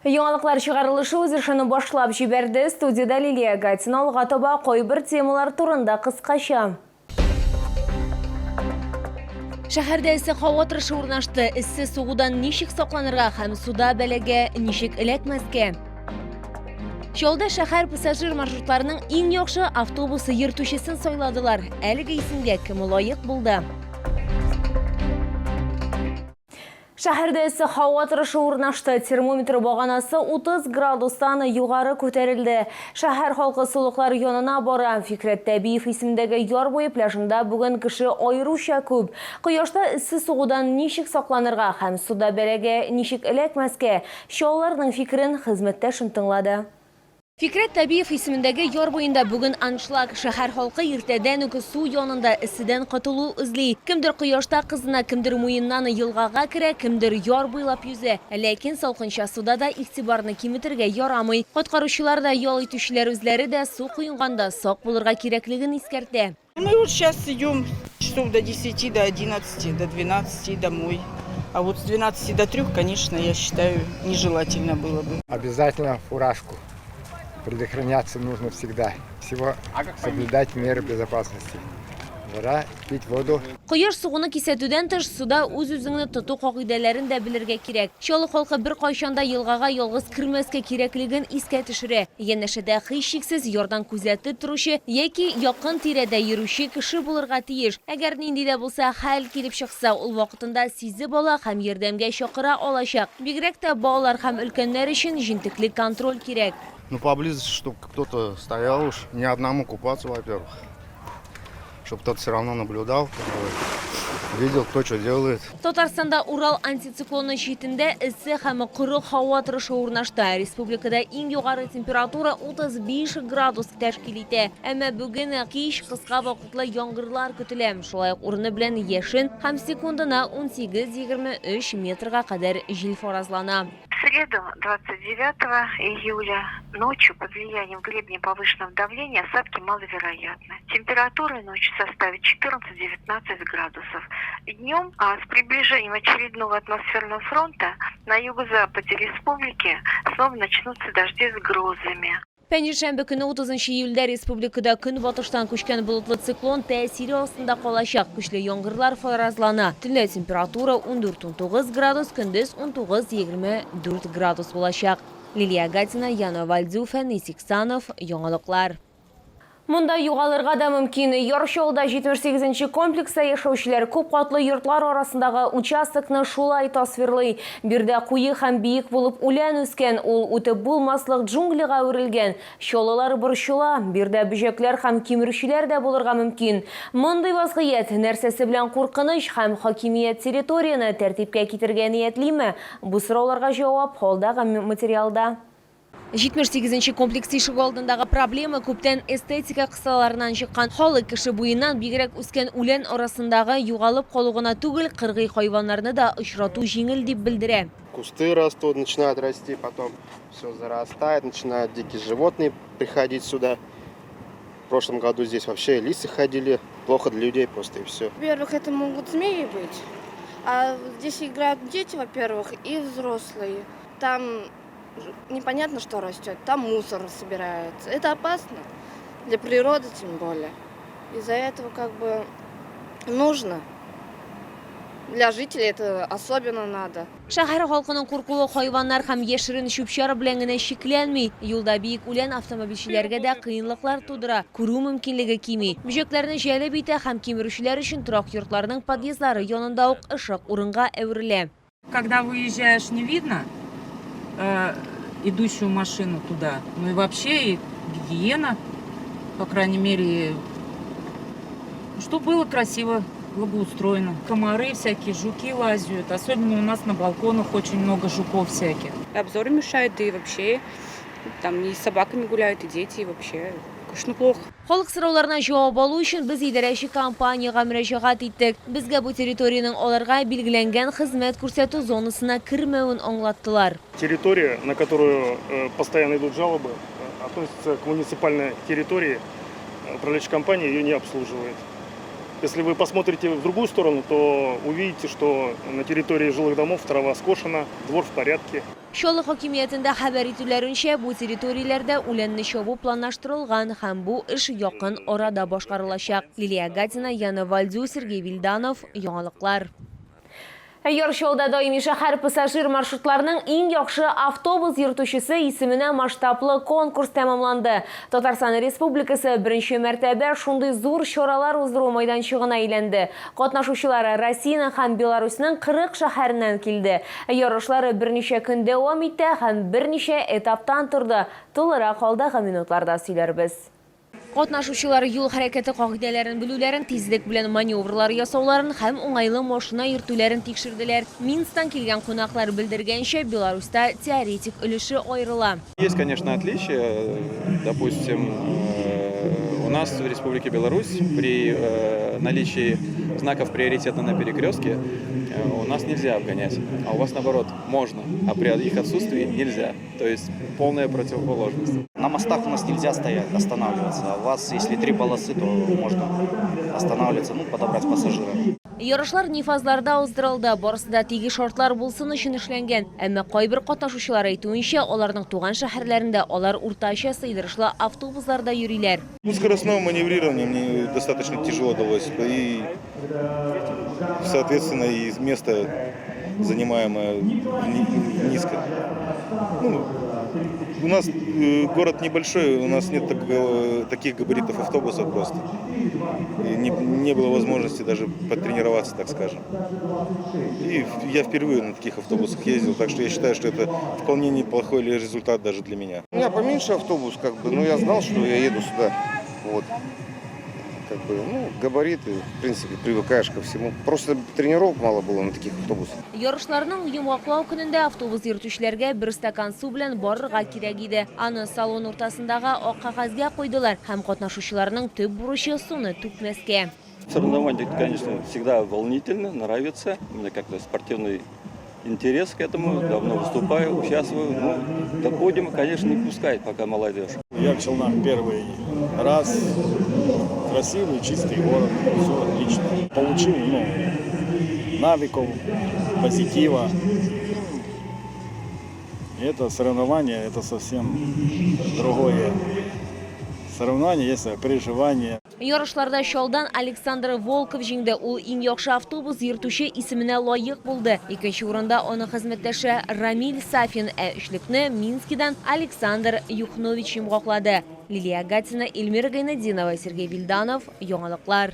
Яңалыклар чыгарылышы үз эшен башлап җибәрде. Студиядә Лилия Гатина. Алга таба кайбер темалар турында кыскача. Шәһәрдә эссе һава торышы урнашты. Эссе сугудан ничек сакланырга һәм суда бәлагә ничек эләкмәскә? Чаллыда шәһәр пассажир маршрутларының иң яхшы автобусы йөртүчесен сайладылар. Әлеге исемгә кем лаек булды? Шәһәрдә эссе һава торышы урнашты. Термометр баганасы 30 градустан югары күтәрелде. Шәһәр халкы сулыклар янына бара. Фикрәт Тәбиев исемендәге яр буе пляжында бүген кеше аеруча күп. Кояшта эссе сугудан ничек сакланырга һәм суда бәлагә ничек эләкмәскә? Чаллыларның фикерен хезмәттәшем тыңлады. Фикрәт Тәбиев исемендәге яр буенда бүген аншлаг. Шәһәр халкы иртәдән үк су янында эсседән котылу эзли. Кемдер кояшта кызына, кемдер муеннан елгага керә, кемдер яр буйлап йөзә. Ләкин салкынча суда да игътибарны киметергә ярамый. Коткаручылар да, ял итүчеләр үзләре дә су коенганда сак булырга кирәклеген искәртә. Мы вот сейчас идем часов до 10, до 11, до 12 домой. А вот с 12 до 3, конечно, я считаю, нежелательно было бы. Обязательно фуражку. Предохраняться нужно всегда. Всего соблюдать меры безопасности. Жара, пить воду. Кояш сугуны кисәтүдән тыш, суда үз-үзеңне тоту кагыйдәләрен дә белергә кирәк. Чаллы халкы беркайчан да елгага ялгыз кермәскә кирәклеген искә төшерә. Янәшәдә һичшиксез ярдан күзәтеп торучы яки якын-тирәдә йөрүче кеше булырга тиеш. Әгәр нинди дә булса хәл килеп чыкса, ул вакытында сизеп ала һәм ярдәмгә чакыра алачак. Бигрәк тә балалар һәм өлкәннәр өчен җентекле контроль кирәк. Ну, поблизости, чтоб кто-то стоял уж, не одному купаться, во-первых. Чтоб кто-то все равно наблюдал, как бы, видел, кто что делает. Татарстанда Урал антициклоны читендә эссе һәм коры һава торышы урнашты. Республикада иң югары температура 35 градус тәшкил итә. Әмма бүген кич кыска вакытлы яңгырлар көтелә. Шулай ук урыны белән яшен һәм секундына 18-23 метрга кадәр җил фаразлана. В среду, 29 июля, ночью под влиянием гребня повышенного давления осадки маловероятны. Температура ночью составит 14-19 градусов. Днем а с приближением очередного атмосферного фронта на юго-западе республики снова начнутся дожди с грозами. Пәнҗешәмбе көне 30 июльдә республикада көнбатыштан күчкән болытлы циклон тәэсире астында калачак. Көчле яңгырлар фаразлана. Төнлә температура 14-19 градус, көндез 19-24 градус булачак. Лилия Гатина, Яна Вальдю, Фәнис Иксанов, Яңалыклар. Монда югалырга да мөмкин. Яр Чаллыда 78 нче комплекста яшәүчеләр күп катлы йортлар арасындагы участокны шулай тасвирлый. Биредә куе һәм биек булып үлән үскән, ул үтеп булмаслык джунглига әверелгән. Чаллылар борчыла, биредә бөҗәкләр һәм кимерүчеләр дә булырга мөмкин. Мондый вазгыять нәрсәсе белән куркыныч һәм хакимият территорияне тәртипкә китерергә ниятлиме? Бу сорауларга җавап алдагы материалда. 78 нче комплекс ишегалдындагы проблема күптән эстетика кысаларыннан чыккан. Халык кеше буеннан бигрәк үскән үлән арасындагы югалып калу гына түгел, кыргый хайваннарны да очрату җиңел дип белдерә. Кусты растут, начинают расти, потом все зарастает, начинают дикие животные приходить сюда. В прошлом году здесь вообще лисы ходили. Плохо для людей просто и все. Во-первых, это могут змеи быть. А здесь играют дети, во-первых, и взрослые. Там непонятно, что растет, там мусор собирается. Это опасно для природы тем более. Из-за этого как бы нужно. Для жителей это особенно надо. Шәһәр халкының куркуы хайваннар һәм яшерен чүп-чар белән генә чикләнми. Юлда биек үлән автомобильчеләргә дә кыенлыклар тудыра, күрү мөмкинлеге кими. Бөҗәкләрне җәлеп итә һәм кимерүчеләр өчен торак йортларның подъездлары янында ук ышык урынга әверелә. Когда выезжаешь, не видно идущую машину туда. Ну и вообще и гигиена, по крайней мере, чтоб было красиво, благоустроено. Комары всякие, жуки лазят. Особенно у нас на балконах очень много жуков всяких. Обзор мешает, да и вообще там и с собаками гуляют, и дети, и вообще, конечно, плохо. Халык сорауларына җавап алу өчен без идарәче компаниягә мөрәҗәгать иттек. Безгә бу территориянең аларга билгеләнгән хезмәт күрсәтү зонасына кермәвен аңлаттылар. Территория, на которую постоянно идут жалобы, относится к муниципальной территории. Управляющая компания ее не обслуживает. Если вы посмотрите в другую сторону, то увидите, что на территории жилых домов трава скошена, двор в порядке. Чаллы хакимиятендә хәбәр итүләренчә, бу территорияләрдә үләнне чабу планлаштырылган һәм бу эш якын арада башкарылачак. Лилия Гатина, Яна Вальдю, Сергей Вильданов, Яңалыклар. Яр Чаллыда даими шәһәр пассажир маршрутларының иң яхшы автобус йөртүчесе исеменә масштаблы конкурс тәмамланды. Татарстан Республикасы беренче мәртәбә шундый зур чаралар уздыру майданчыгына әйләнде. Катнашучылар Россиянең һәм Беларусьның 40 шәһәреннән килде. Ярышлар берничә көн дәвам итте һәм берничә этаптан торды. Тулырак алдагы минутларда сөйләрбез. Катнашучылар юл хәрәкәте кагыйдәләрен белүләрен, тизлек белән маневрлар ясауларын һәм уңайлы машина йөртүләрен тикшерделәр. Минсктан килгән кунаклар белдергәнчә, Беларусьта теоретик өлеше аерыла. Есть, конечно, отличия. Допустим, у нас в Республике Беларусь при наличии знаков приоритета на перекрестке у нас нельзя обгонять, а у вас наоборот можно, а при их отсутствии нельзя. То есть полная противоположность. На мостах у нас нельзя стоять, останавливаться. А у вас, если три полосы, то можно останавливаться, ну, подобрать пассажира. Ярышлар нефазларда уздырылды. Барысы да тигез шартлар булсын өчен эшләнгән. Әмма кайбер катнашучылар әйтүенчә, аларның туган шәһәрләрендә алар уртача сыйдырышлы автобусларда йөриләр. Ну, скоростное маневрирование мне достаточно тяжело далось. И, соответственно, и место занимаемое низко. Ну, у нас город небольшой, у нас нет таких габаритов автобусов просто. И не было возможности даже потренироваться, так скажем. И я впервые на таких автобусах ездил, так что я считаю, что это вполне неплохой результат даже для меня. У меня поменьше автобус, как бы, но я знал, что я еду сюда. Вот. Как бы, ну, габариты, в принципе, привыкаешь ко всему. Просто тренировок мало было на таких автобусах. Ярышларның йомгаклау көнендә автобус йөртүчеләргә бер стакан су белән барырга кирәк иде. Аны салон уртасындагы ак кәгазьгә куйдылар һәм катнашучыларның төп бурычы суны түкмәскә. Соревнования, конечно, всегда волнительно, нравится. У меня как-то спортивный интерес к этому, давно выступаю, участвую. Ну, до подиума, конечно, не пускает пока молодежь. Я в Челнах первый раз. Красивый, чистый город, все отлично. Получил, ну, навыков, позитива. Это соревнование, это совсем другое. Соревнование, есть переживание. Ярышларда Чаллыдан Александр Волков җиңде. Ул иң яхшы автобус йөртүче исеменә лаек булды. Икенче урында аның хезмәттәше Рамиль Сафин, ә өчлекне Минскидан Александр Юхнович йомгаклады. Лилия Гатина, Эльмира Гайнетдинова, Сергей Вильданов, Яңалыклар.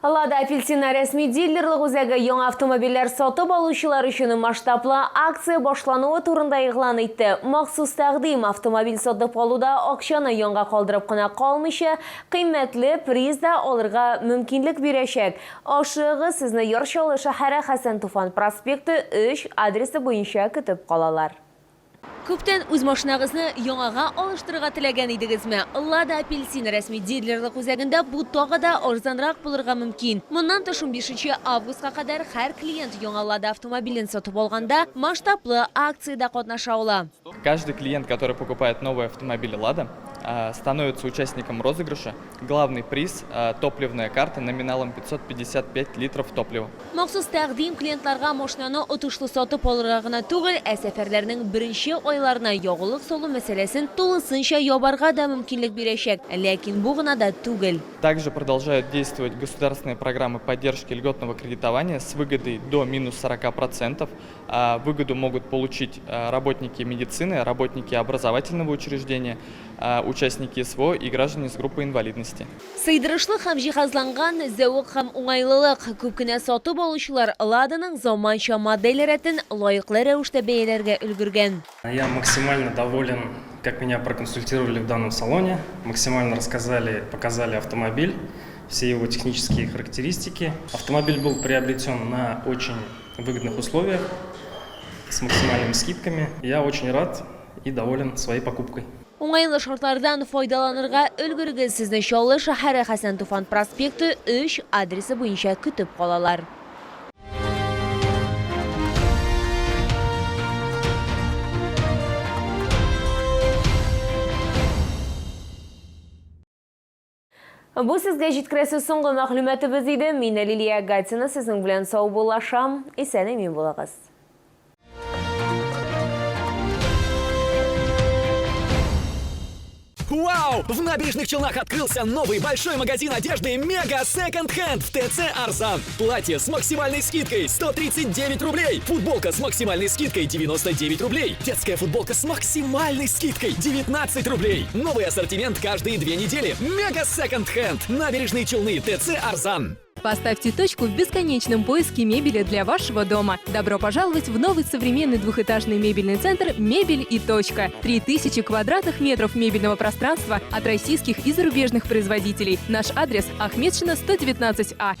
Лада Апельсина рәсми дилерлык үзәге яңа автомобильләр сатып алучылар өчен масштаблы акция башлануы турында игълан итте. Махсус тәкъдим автомобиль сатып алуда акчаны янга калдырып кына калмыйча, кыйммәтле приз да алырга мөмкинлек бирәчәк. Ашыгыгыз, сезне Яр Чаллы шәһәре Хәсән Туфан проспекты 3 адресы буенча көтеп калалар. Күптән үз машинагызны яңага алыштырырга теләгән идегезме? Лада Апельсин рәсми дилерлык үзәгендә бу тагы да арзанрак булырга мөмкин. Моннан тыш, 15 августка кадәр һәр клиент яңа Лада автомобилен сатып алганда масштаблы акциядә катнаша ала. Каждый клиент, который покупает новый автомобиль «Лада», становится участником розыгрыша. Главный приз – топливная карта номиналом 555 литров топлива. Махсус тәкъдим клиентларга машинаны отышлы сатып алырга гына түгел, ә сәфәрләрнең беренче айларына ягулык салу мәсьәләсен тулысынча ябарга да мөмкинлек бирәчәк. Ләкин бу гына да түгел. Также продолжают действовать государственные программы поддержки льготного кредитования с выгодой до минус 40%. Выгоду могут получить работники медицины, работники образовательного учреждения, участники СВО и граждане с группой инвалидности. Сыйдырышлы һәм җиһазланган, зәвык һәм уңайлылык. Күп кенә сатып алучылар Ладаның заманча модель рәтен лаеклы рәвештә бәяләргә өлгергән. Я максимально доволен, как меня проконсультировали в данном салоне, максимально рассказали, показали автомобиль, все его технические характеристики. Автомобиль был приобретен на очень выгодных условиях, с максимальными скидками. Я очень рад и доволен своей покупкой. Уңайлы шартлардан файдаланырга өлгерегез, сезне Чаллы шәһәре Хәсән Туфан проспекты 3 адресы буенча көтеп калалар. Бу сезгә җиткерәсе соңгы мәгълүматыбыз иде. Мин Лилия Гатина сезнең белән саубуллашам. Исән-имин булыгыз. Вау! В Набережных Челнах открылся новый большой магазин одежды Мега Секонд Хенд в ТЦ Арзан. Платье с максимальной скидкой 139 рублей. Футболка с максимальной скидкой 99 рублей. Детская футболка с максимальной скидкой 19 рублей. Новый ассортимент каждые 2 недели. Мега Секонд Хенд. Набережные Челны. ТЦ Арзан. Поставьте точку в бесконечном поиске мебели для вашего дома. Добро пожаловать в новый современный двухэтажный мебельный центр «Мебель и точка». 3000 квадратных метров мебельного пространства от российских и зарубежных производителей. Наш адрес – Ахметшина, 119А.